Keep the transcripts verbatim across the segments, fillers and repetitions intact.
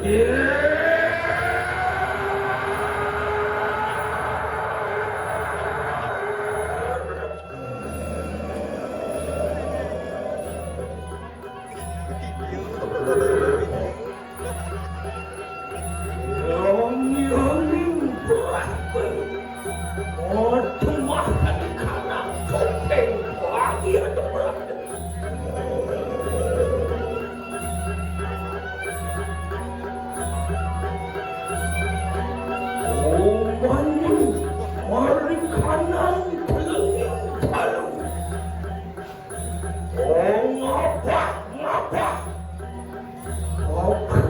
Oh, ngapa, ngapa? Aku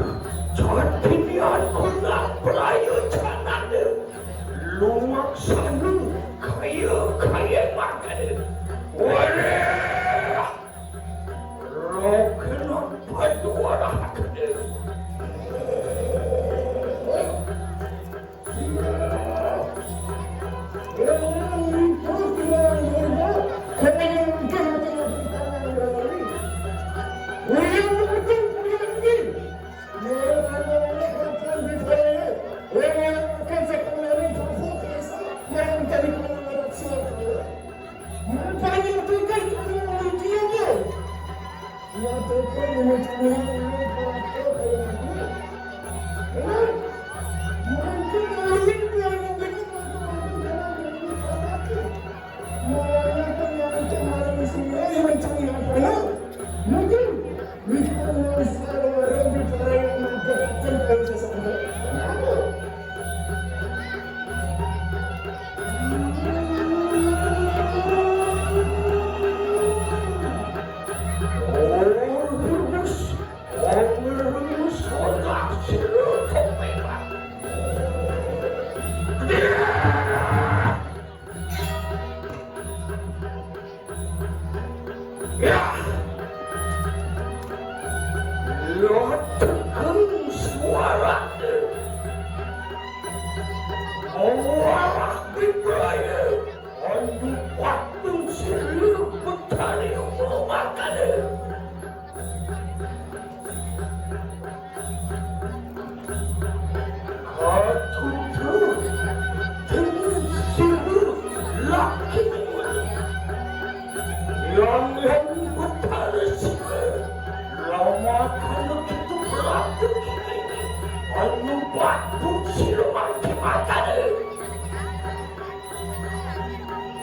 jadian kena pelayu canane. Lumaksana kaya-kaya makane. Wale! Rokenan paduara hakane. Ya. Lo tekan suara. Muarak di belaya. Andu patung sila betari rumah kane. Katuju dengan sila laki. Yang yang betara sila. Lama kala kita berlaku kini. Anu batu sila mati matane.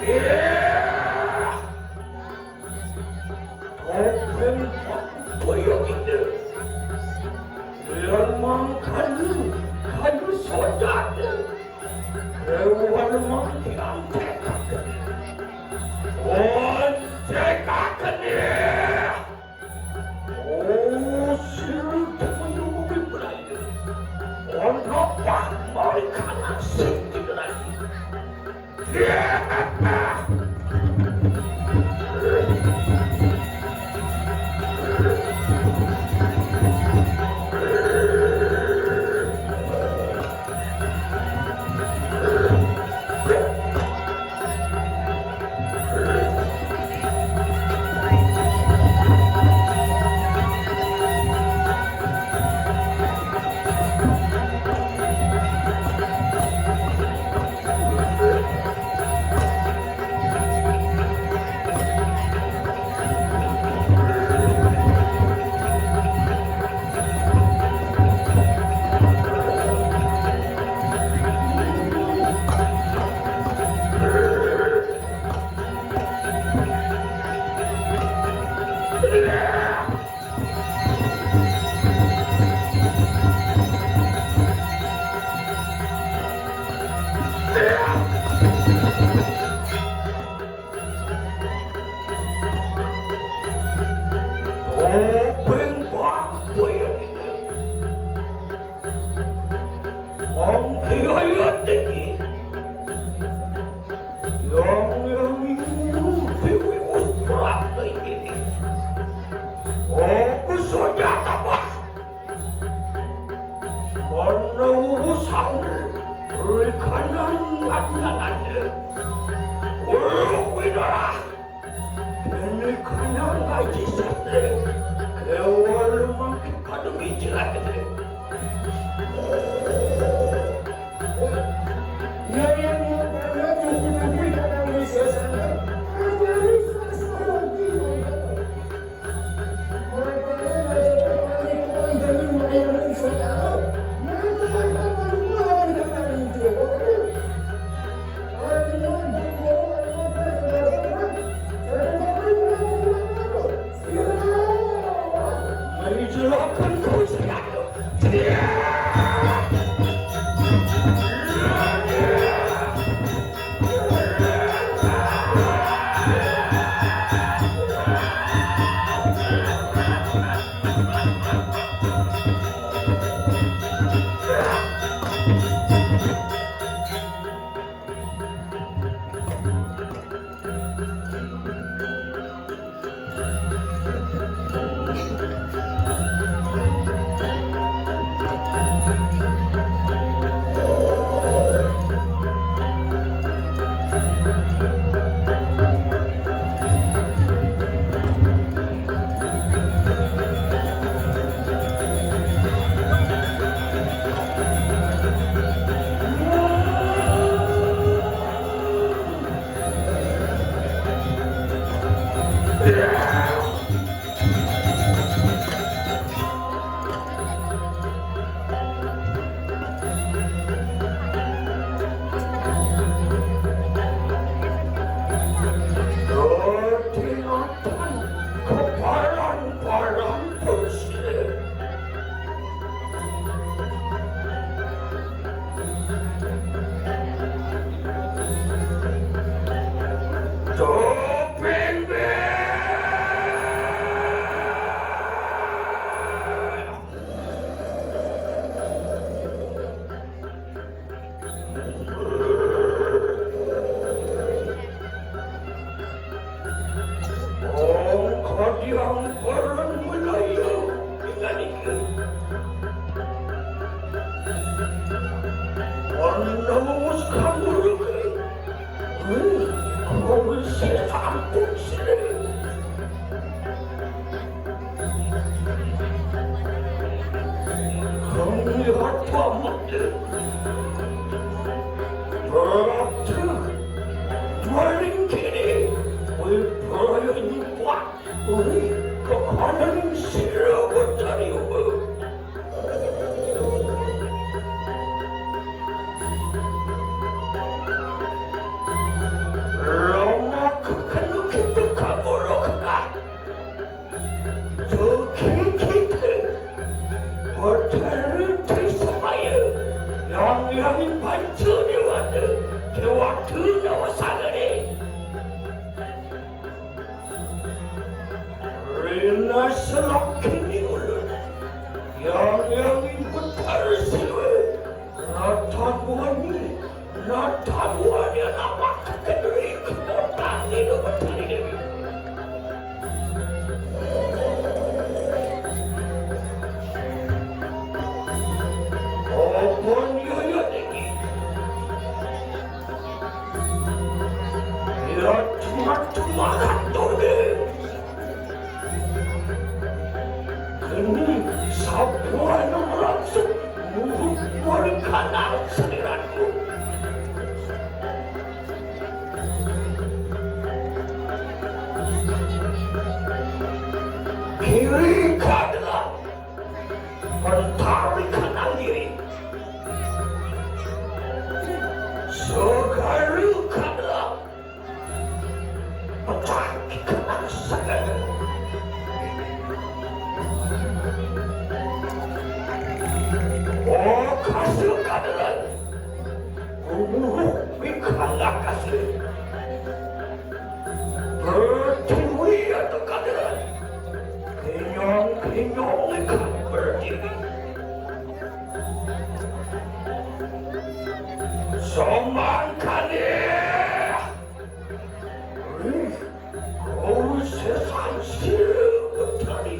Iya. Topeng Pakuya Indah. Lemang kayu, kayu sodat. Dewan mangki antek. Antek kene. Oh, silu temuyu mungkin berani. Ono pak mari kanak sing digerai. Yang yang itu dewi usprap ini. Aku saja tambah. Mana urusan rekanan ngadulangan. Uruk widarah. Ini kena ngaji sate. Keluar rumah kita demi jelek. Ang kadiang parang malayo, pinalikan. Ang namus kamuruk, ang sila ampun sila. Ang lihat pamat, berarti dwelling kini, we beraya nyumpah. Uri, kakanan sira betari uga. Rama kakanu kita kaboro kena. Duki kita. Betari trisamaya. Yang yang pancu dewata. Dewata nawa sagare. Rina selak kini ulun. Yang yang ibu tersiwe. Rata buani. Rata buani anak kederi kota ini betari dewi. Opon yaya degi. Ira tumat-tumat katone. Kene sabuana langsung muhut mari kanal saliranku. Kiri kadelan. Mentari kanang diri. Segara kanang. Pecah kanang segara. Oh, kasih kanang. Umuh mikhalah kasih. Bertiwi atau kanang. Kenyong-kenyong ikan bertiwi. Sombang kali. Rih, kau sesan sila bertani.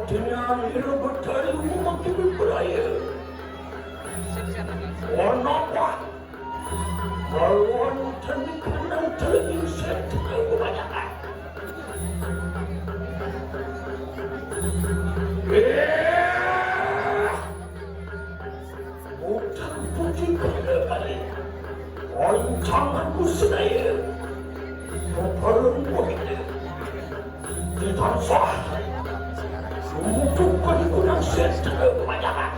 Dene ira betari umaking beraya. Ana apa? Lawan tenik nang telenging setra kebanyakan. Eh! Utang puji kala kali. Rancanganku sedaya. Bebereng wahina. Ditansah. Untuk kali kunang setra kebanyakan.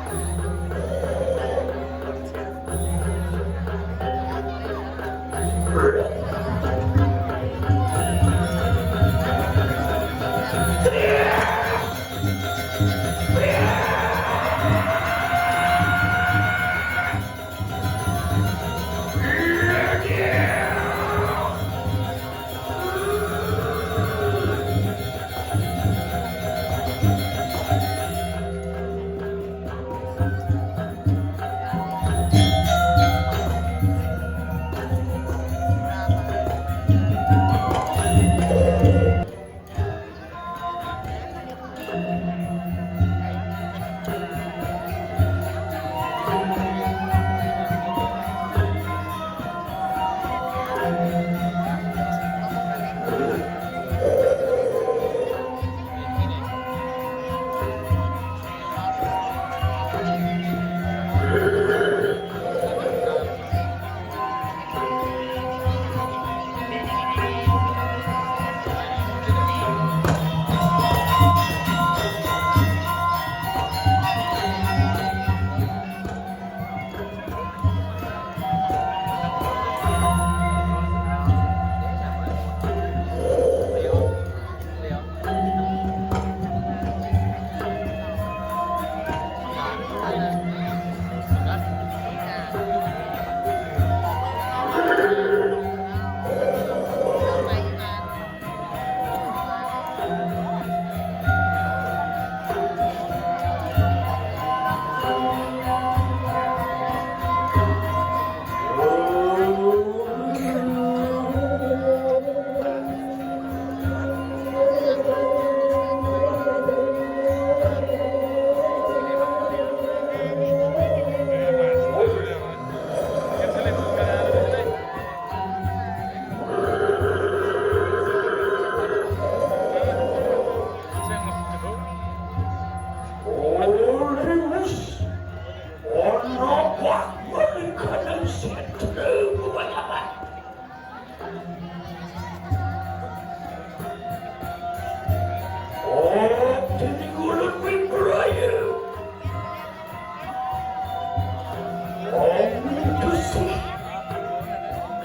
Om Tusi,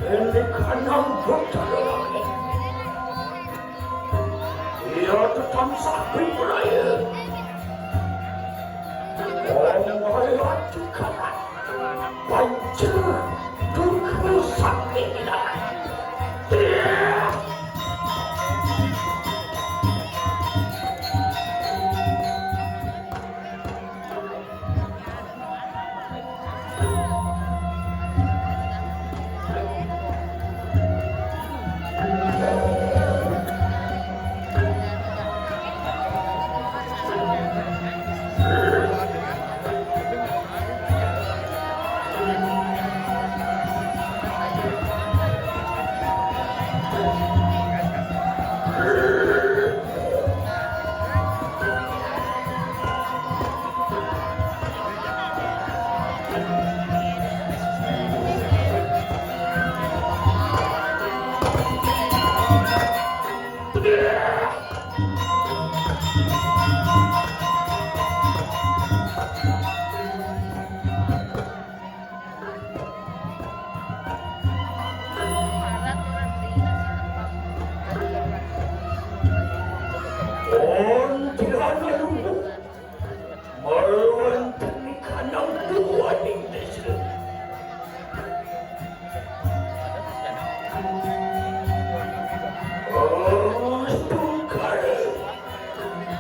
Kene Kanang Botara Langit. Iya tetap sakti beraya. Om Hayati Kanan. Pancur Duku Sakti Binar. Melawan tenik kanang tuaning desa. Astungkara,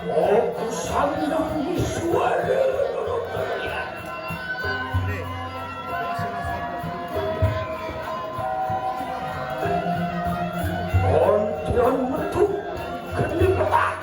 aku sandang di suara lolotarian. Kontian metu kendi petang.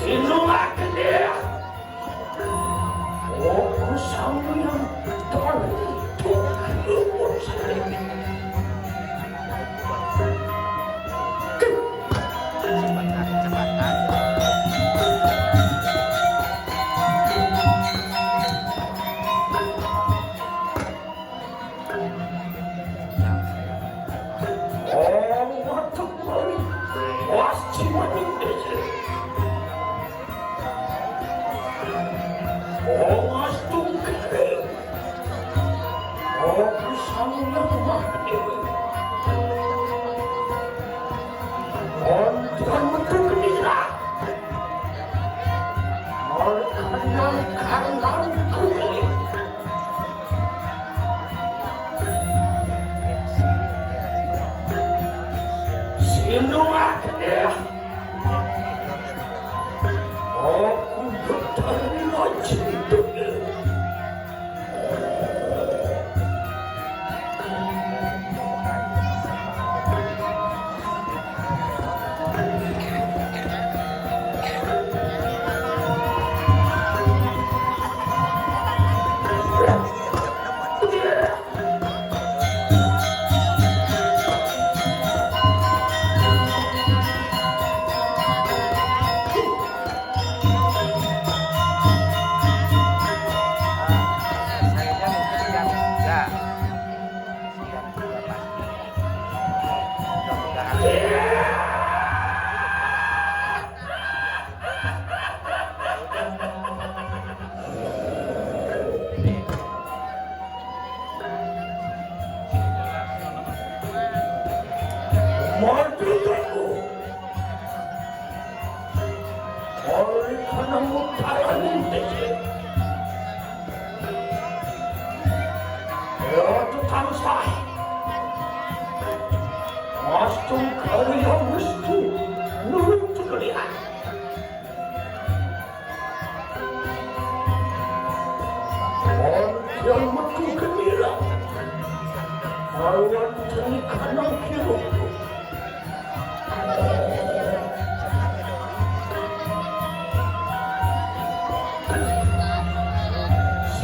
Sino akan dia? Aku sambil terhitung.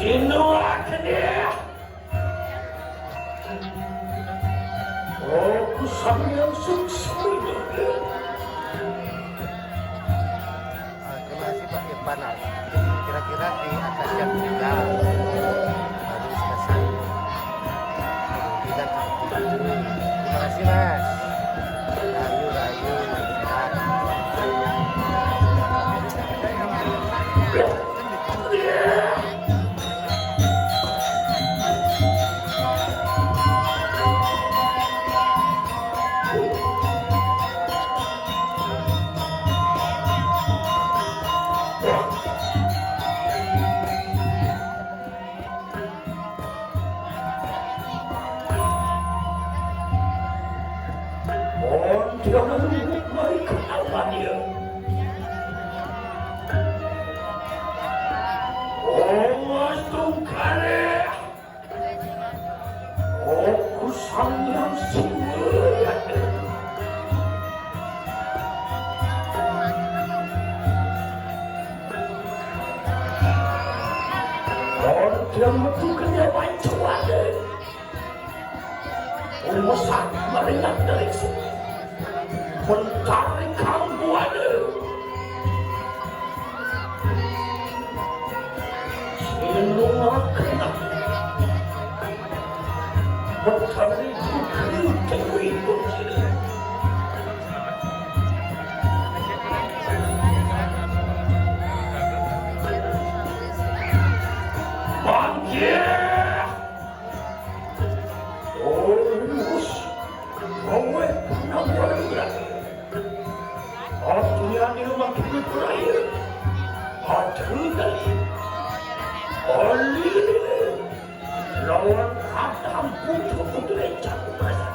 Sino akan dia? Oh, ku sambil sukses. Terima kasih, Pak Irfan. Kira-kira di atas jam tiga baru selesai. Kemungkinan seperti itu. Terima kasih, Mas. Rayu, rayu, sehat. Oku Sang Hyang Siwa. Ora metu kene wancane. Mesat meringat dari sini. Mencari kamu ada. Sinungakeun. Mencari cucu deui kucing. Panggil. Terus, kowe pernah bergerak. Artinya di rumah kita berakhir. Ada kali. Oli. Lawan Adam putu-putu yang jago bahasa.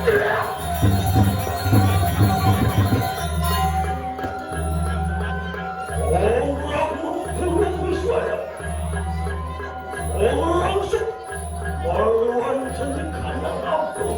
Orang mempurung suara. Orang se-, orang sendiri kanan aku.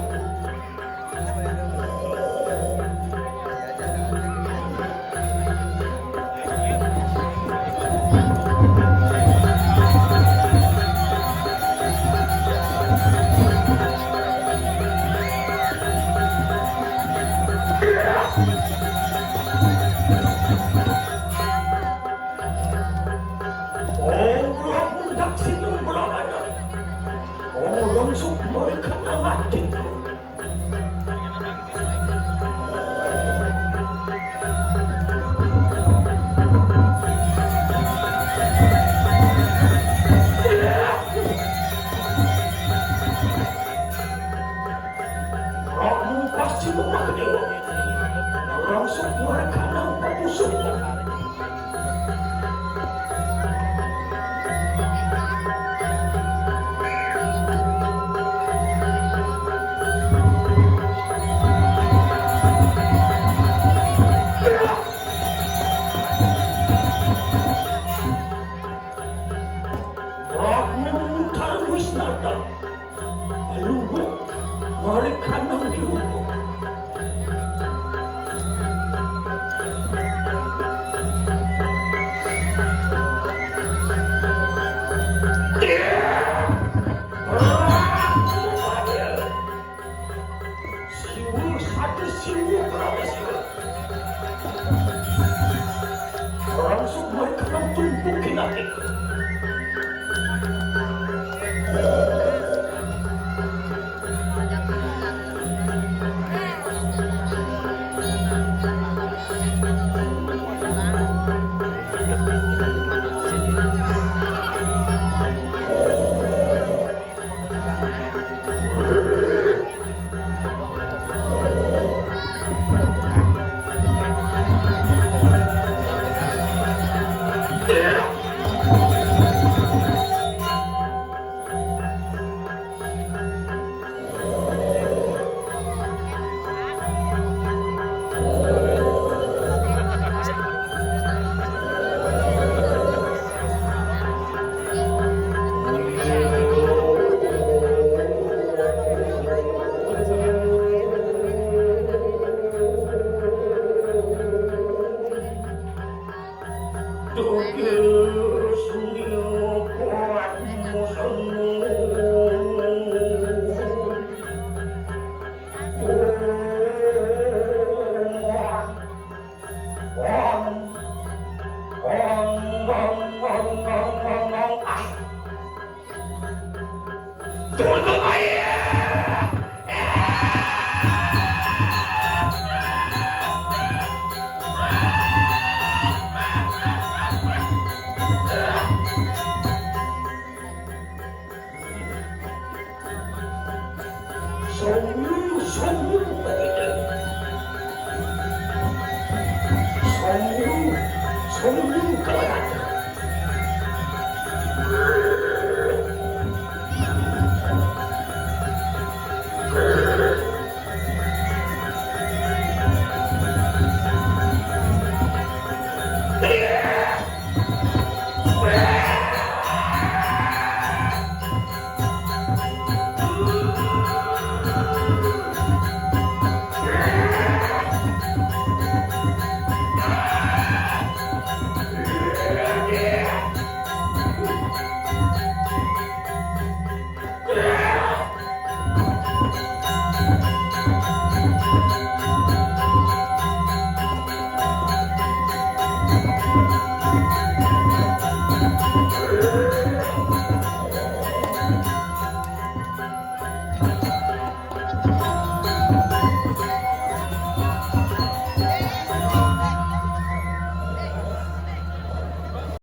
Orang hendak sini berlawanan. Orang sok mereka mati. Kamu pasti memakai dewa. Langsung mereka nampak musuh. Rohmu mutar wisnata. Luwuk, mari kanang di luwuk. Siwur satu siwur berapa siwur? Orang sok mari kanang tumpukin ati.